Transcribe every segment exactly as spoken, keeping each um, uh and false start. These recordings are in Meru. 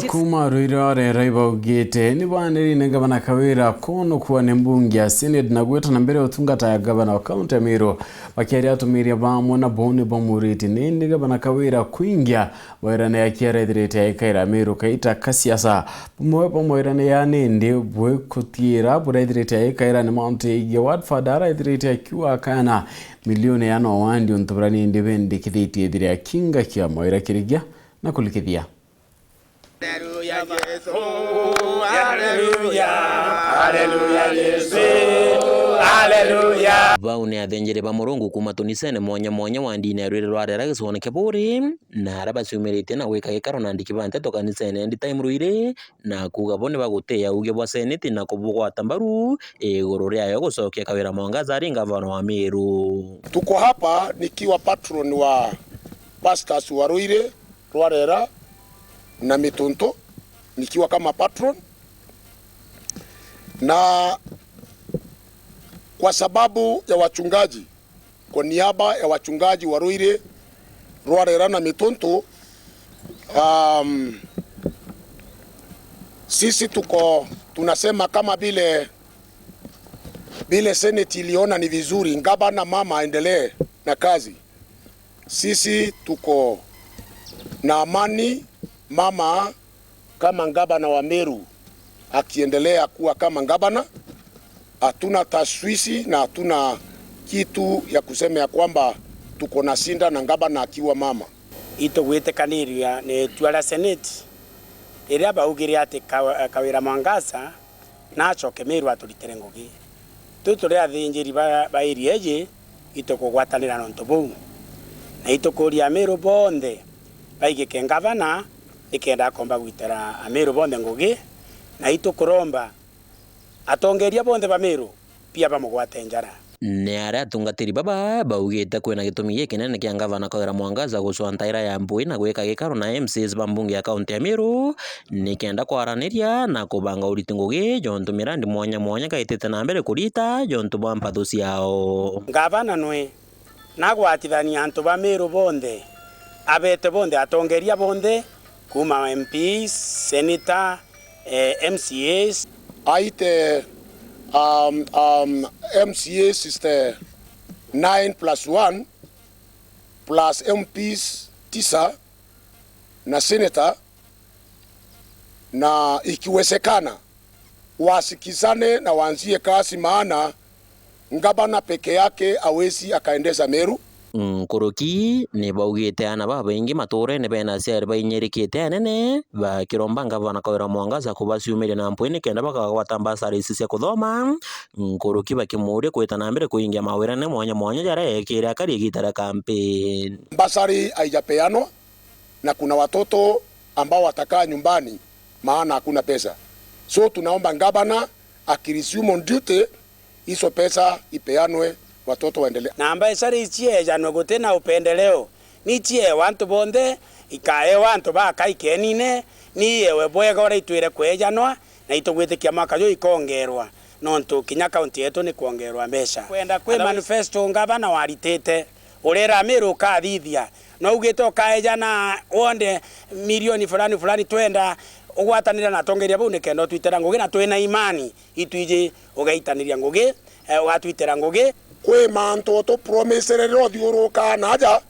Kuma Ruiri rwa Rera ibaugite ni banirine Gavana Kawira kunukua ni mbunge ya Senate na gwita na mbere utungata ya gavana wa kaunti ya Meru. Bakiaria atumiria bamwe nabo ni bamurite nindi Gavana Kawira kuingia mawirane akia arethirite aikaira Meru kaita ka siasa. Bumwe bwa mawirane ya nindi bwikutiira burethirite aikaira ni mantu igie Watford arethirite akiuga akana milioni ya no wandi untu buria nindi bendikithitie ithire akinga kia mawira kirigia na kulikithia. Haleluya, Yesu. Haleluya. Haleluya, Yesu. Haleluya. Bau ni athinjiri ba Murungu kuuma tunisene mwanya mwanya wa ndini ya Ruiri rwa Rera gicigone kia Buuri, na aria baciumiritie na gwika gikaro na andiki ba nteto kanisene ya End Time Ruiri, na kuuga bo ni bagutia uuge bwa Seneti na kubugwata mbaru iguru riayo gucokia Kawira Mwangaza ari ngavana wa Meru. Tuko hapa nikiwa patron wa pastors wa Ruiri rwa Rera na Mituntu, nikiwa kama patron, na kwa sababu ya wachungaji, kwa niaba ya wachungaji wa Ruiri rwa Rera na Mituntu, um, sisi tuko tunasema kama vile, vile Senate iliona ni vizuri gavana mama aendelee na kazi. Sisi tuko na amani, mama kama gavana wa Meru akiendelea kuwa kama gavana. Hatuna tashwishi na hatuna kitu ya kusema ya kwamba tuko na shida na gavana akiwa mama. Itugwitikaniria ni itua ria Senate riria baugire ati Ka-, Kawira Mwangaza na acoke Meru aturitire ngugi. Twi turi athinjiri ba, ba area iji, itukugwatanira nontu buu. Na itukuria Ameru bonthe baigike ngavana, nikenda akomba gwitira Ameru bonthe ngugi, na itukuromba atongeria bonthe ba Meru pia bamugwate njara. Ni aria atungatiri baba baugite kwina gitumi gikinene kia ngavana Kawira Mwangaza gucwa ntaira ya mpui na gwika gikaro na M C As ba mbunge ya kaunti ya Meru, nikenda kwaraniria na kubanga uriti ngugi jontu mirandi mwanya mwanya gaitite na mbere kurita jontu bwa mpathu ciao. Ngavana nwe nagwatithania antu ba Meru bonthe, abete bonthe, atongeria bonthe, kuuma M Ps, senator, eh, M C As. Aite, um, um, M C As is the nine plus one plus M Ps tisa na senator, na ikiwezekana wasikizane na waanzie kazi, maana ngavana peke yake hawezi akaendesha Meru. Nkuruki ni baugite aana babaingi maturene bena aciari bainyirikite anene bakiromba ngavana Kawira Mwangaza kubaciumiria na mpwi nikenda bakagwata mbasari ici cia kuthoma, nkuruki bakimuuria kwita na mbere kuingia mawirane mwanya mwanya jaria eekire akari igiita ria kampeni. Mbasari haijapeanwa na kuna watoto ambao watakaa nyumbani maana hakuna pesa. So tunaomba gavana akiresume on duty, hizo pesa ipeanwe, watoto waendelee. Na mbeca ri ciejanwe guti na upendeleo, ni ciewa antu bonthe, ikaewa antu ba kai kenine, ni iewe bwega uria itwire kwejanwa, na itugwitikia mwaka juju ikongerwa, nontu kinya kaunti yetu ni kwongerwa mbeca. Kwenda kwi manifesto ngavana waritite, urera Meru ukathithia, no ugite ukaejana wonde milioni fulani fulani, twenda ugwatanire na atongeria bau nikenda utwitira ngugi, na twina imani itwiji ugaitaniria ngugi, eh, ugatwitira ngugi. Kwi mantu utupromisire riria uthiurukaa na aja,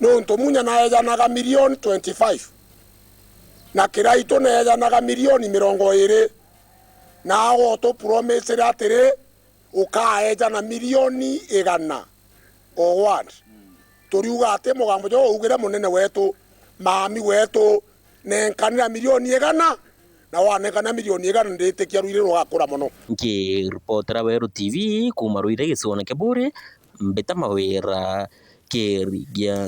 nontu Munya naejanaga milioni twenty-five, na Kiraitu neejanaga milioni mirongo iiri, na agwe utupromisire atiri, ukaejana milioni igana o ward. Turiuga ati mugambo juu uugire munene wetu, mami wetu, nenkanira milioni igana, na wanenkanira milioni igana, nditikia Ruiri rugakura mono. Nkiripotera Weru T V kuuma Ruiri gicigoone kia Buuri, Mbita Mawira, Kirigia.